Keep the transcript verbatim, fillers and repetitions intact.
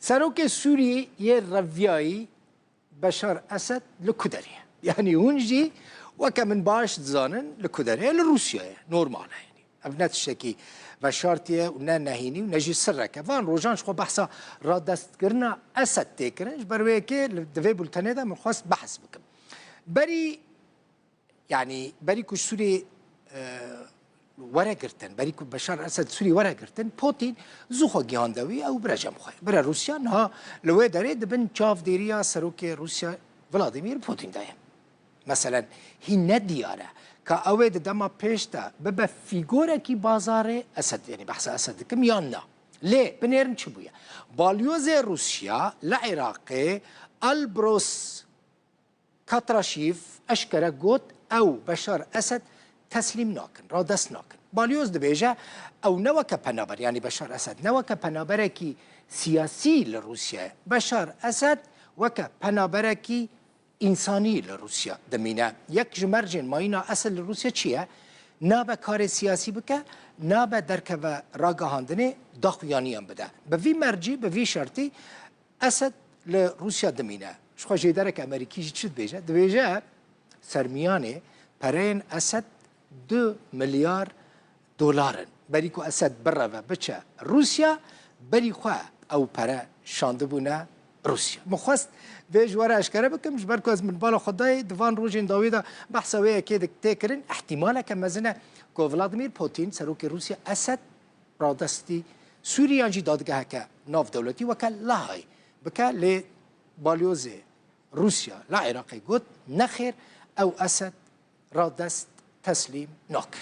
Serokê Sûriyê yê reviyayî Beşar Esed li ku derê ye? Yanî hûn jî weke min baş dizanin li ku derê ye, li Rûsyayê ye. Normal e yanî. Ev ne tiştekî veşartî ye û ne nehînî û ne jî sirrek e. Van rojan ji xwe behsa radestkirina Esed tê kirin. Ji ber wê yekê li, di vê bultenê de min xwest behs bikim. Berî Yanî berî ku Sûrî, e, were girtin, berî ku Beşar Esed Sûrî were girtin, Putin zû xwe gihande wî, ew bire cem xwe, bire Rûsya. Niha li wê derê di bin çavdêriya serokê Rûsya Vladimir Putin de ye. Meselen, hîn ne diyar e ka ew ê di dema pêş de bibe fîgorekî bazarê Esed, yanî behsa Esed dikim, yan na. Lê binêrin çi bûye? Balyozê Rûsya li Iraqê Elbros Katraşîv eşkere got, ew Beşar Esed teslîm nakin, radest nakin. Balyoz dibêje, ew ne weke penaber, yanî Beşar Esed, ne weke penaberekî siyasî li Rûsya ye. Beşar Esed weke penaberekî însanî li Rûsya dimîne. Yek ji mercên mayîna Esed li Rûsya çi ye? Nabe karê siyasî bike, nabe derkeve ragihandinê daxuyaniyan bide. Bi vî mercî, bi vî şertî Esed li Rûsya dimîne. Ji xwe jêdereke Amerîkî jî çi dibêje? Dibêje, Sermiyanê pereyên Esed du milyar dolar in. Berî ku Esed bireve biçe Rûsya, berî xwe ew pere şandibûne Rûsya. Min xwest vê ji we re eşkere bikim, ji ber ku ez minvala xwe dayê, di van rojên dawî de behsa wê yekê dik tê kirin. Îhtîmaleke mezin e ku Vladimir Putin, serokê Rûsya, Esed radestî Sûrî yan jî dadgeheke navdewletî weke Lahayê bike, lê balyozê Rûsya li Iraqê got, nexêr, ew Esed radest teslîm nakin.